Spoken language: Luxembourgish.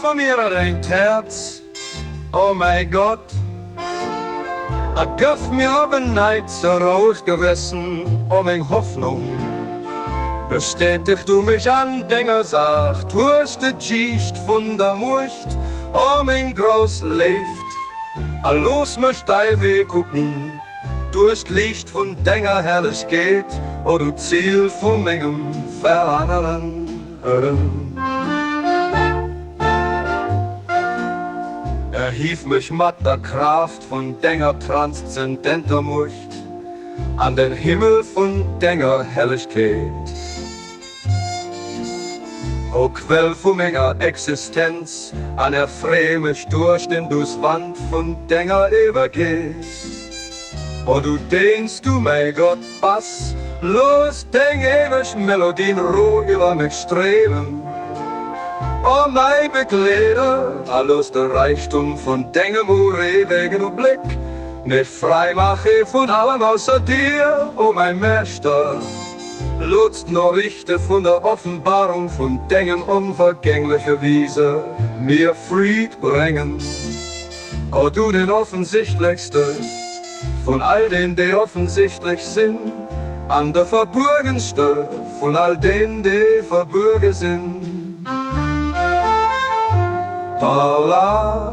Erschaffe mir e rengt Häerz, o mäi Gott, a gëff mir op en Neits e rouegt Gewëssen, o meng Hoffnung. Bestäteg du mech an denger Saach duerch de Geescht vun der Muecht, o meng grouss Léift, a looss mech däi Wee kucken duerch d'Liicht vun denger Herrlechkeet, o du Ziel vu mengem Verlaangen. Erhief mech mat der Kraaft vun denger transzendenter Muecht an den Himmel vun denger Herrlechkeet. O Quell vu menger Existenz, an erfree mech duerch den du's Wand vun denger Ewegkeet. O du deen s du mäi Gott bass, looss deng éiweg Melodien Rou iwwer mech stréimen. O mäi Begleeder, a looss de Räichtum vun dengem ureewegen Ubléck mech fräi maache vun allem ausser dir, o mäi Meeschter. Looss d'Noriichte vun der Offenbarung vun dengem onvergängleche Wiese mir Freed bréngen. O du den offensichtlechste vun all den, déi offensichtlech sinn, an de verbuergenste vun all den, déi verbuerge sinn. Paula.